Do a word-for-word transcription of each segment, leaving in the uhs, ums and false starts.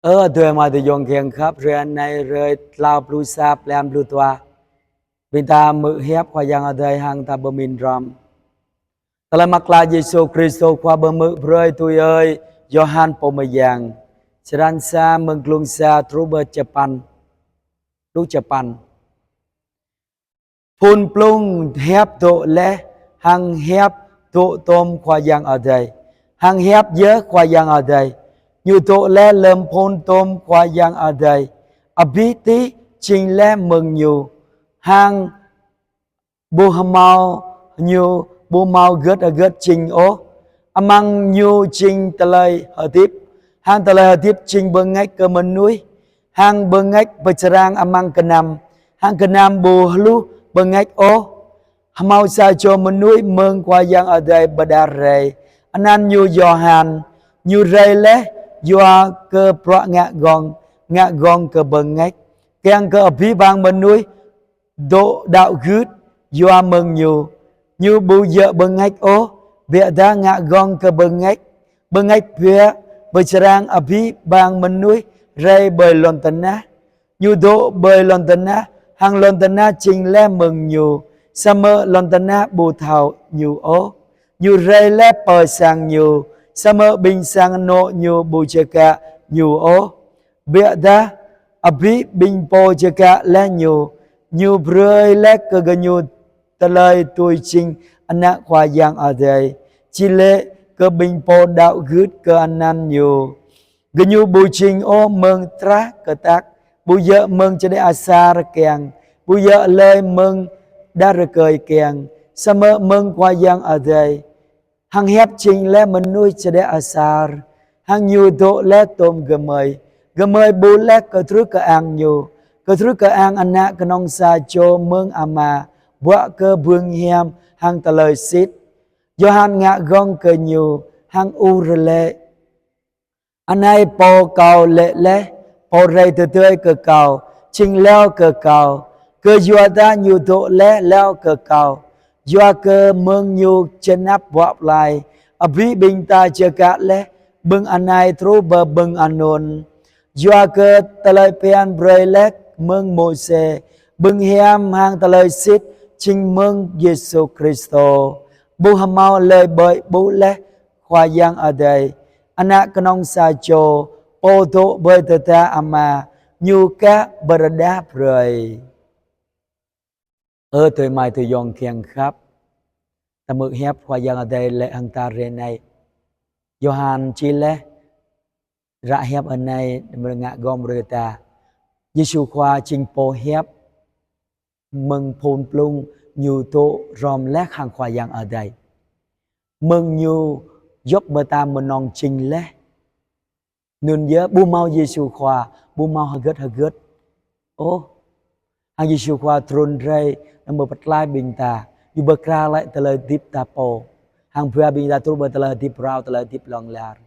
Ơ adơi amai ayŏng kiăng khăp, hrơi anai hrơi tlâo pluh sa blan pluh dua. Ƀing ta hmư̆ hiăp Khua Yang Adai hăng ta pơmĭn hrŏm. Tơlơi mơak klă Yêsu Krist Khua pơhmư̆ brơi tui ơi Yôhan Pô Mơyang. Črăn sa, mơ̆ng glông sa truh pơ čơpăn. Truh čơpăn. Phun blung hiăp dŏ laih, hăng hiăp dŏ tôm Khua Yang Adai, hăng hiăp yơh Khua Yang Adai. Ñu dŏ laih lơm phun tôm Khua Yang Adai. Abih tih jing laih mơ̆ng Ñu, hăng ƀu hmâo Ñu ƀu hmâo hơget hơget jing ôh. Amăng Ñu jing tơlơi hơdip, hăng tơlơi hơdip jing bơngač kơ mơnuih, hăng bơngač pơčrang amăng gơnam, hăng gơnam ƀu hluh bơngač ôh. Hmâo sa čô mơnuih mơ̆ng Khua Yang Adai pơđar rai, anăn ñu Yôhan. Ñu rai laih yua kơ bruă ngă gơ̆ng, ngă gơ̆ng kơ bơngač, kiăng kơ abih bang mơnuih dŏ đaŏ gưt yua mơ̆ng ñu. Ñu ƀu djơ̆ bơngač ôh, biă dah ngă gơ̆ng kơ bơngač, bơngač biă pơčrang abih bang mơnuih rai ƀơi lŏn tơnah. Ñu dŏ ƀơi lŏn tơnah, hăng lŏn tơnah jing laih mơ̆ng Ñu, samơ̆ lŏn tơnah ƀu thâo Ñu ôh. Ñu rai laih pơ sang Ñu, samơ̆ ƀing sang anŏ Ñu ƀu čơkă Ñu ôh. Biă dah abih ƀing pô čơkă laih Ñu, Ñu brơi laih kơ gơñu tơlơi tui jing ană Khua Yang Adai, či lĕ kơ ƀing pô đaŏ gưt kơ anăn Ñu. Gơñu ƀu jing ôh mơ̆ng trah kơtăk, ƀu djơ̆ mơ̆ng čơđeh asar kiăng, ƀu djơ̆ hlơi mơ̆ng đah rơkơi kiăng, samơ̆ mơ̆ng Khua Yang Adai. Hăng hiăp jing laih mơnuih čơđeh asar, hăng Ñu dŏ laih tôm gơmơi. Gơmơi ƀuh laih kơtrưh kơang Ñu, kơtrưh kơang Ană kơnong sa čô mơ̆ng Ama, bă kơ bưng hiam hăng tơlơi sĭt. Yôhan ngă gơ̆ng kơ Ñu, hăng ur rơlĕ: Anai Pô Kâo lĕ laih, Pô rai tơdơi kơ Kâo, jing hlâo kơ Kâo, kơyua dah Ñu dŏ laih hlâo kơ Kâo. Yua kơ mơ̆ng Ñu čơnăp bă plai, abih ƀing ta čơkă laih bưng anai truh pơ bưng anŭn. Yua kơ tơlơi phiăn brơi laih mơ̆ng Môsê, bưng hiam hăng tơlơi sĭt jing mơ̆ng Yêsu Krist. Ƀu hmâo hlơi ƀơi ƀuh laih Khua Yang Adai. Ană kơnong sa čô, Pô dŏ ƀơi tơda Ama, Ñu kah pơrơđah brơi. Ơ adơi amai ayŏng kiăng khăp, ta hmư̆ hiăp Khua Yang Adai laĭ hăng ta hrơi anai. Yôhan čih laih ră hiăp anai, mơ̆ng ngă gơ̆ng brơi ta. Yêsu Khua jing Pô hiăp, mơ̆ng phun blung Ñu dŏ hrŏm laih hăng Khua Yang Adai. Mơ̆ng Ñu djŏp ƀơi ta mơnơ̆ng jing laih. Anŭn yơh ƀu hmâo Yêsu Khua, ƀu hmâo hơget hơget ôh. Hăng Yêsu Khua trŭn rai, anăm pơtlaih ƀing ta, Ñu pơkra laih tơlơi hơdip ta pô, hăng ba ƀing ta truh pơ tơlơi hơdip phrâo, tơlơi hơdip hlŏng lar.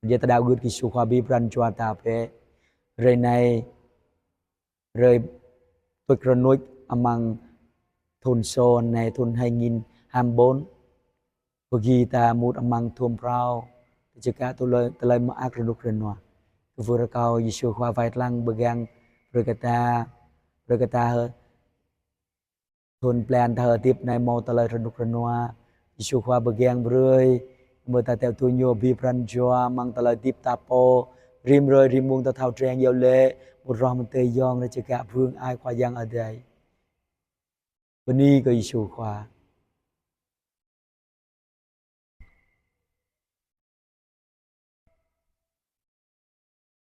Yua ta đaŏ gưt kơ Yêsu Khua abih pran jua ta bĕ. Hrơi anai, hrơi tuč rơnuč amăng thun sô anai, thun hai nghìn hai mươi bốn. Pơgi ta mŭt amăng thun phrâo, ta čơkă tơlơi, tơlơi mơak rơnŭk rơnua. Kơwưh rơkâo Yêsu Khua wai lăng pơgang brơi kơ ta, brơi kơ ta hơ thun blan ta hơdip anai hmâo tơlơi rơnŭk rơnua. Yêsu Khua pơgang brơi, mơ̆ ta teo tui Ñu abih pran jua amăng tơlơi hơdip ta pô, rĭm hrơi rĭm mông ta thâo treng iâu laĭ, mŭt rŏh mơ̆ng tơyŏng, ta čơkă bưng ai Khua Yang Adai. Bơni kơ Yêsu Khua.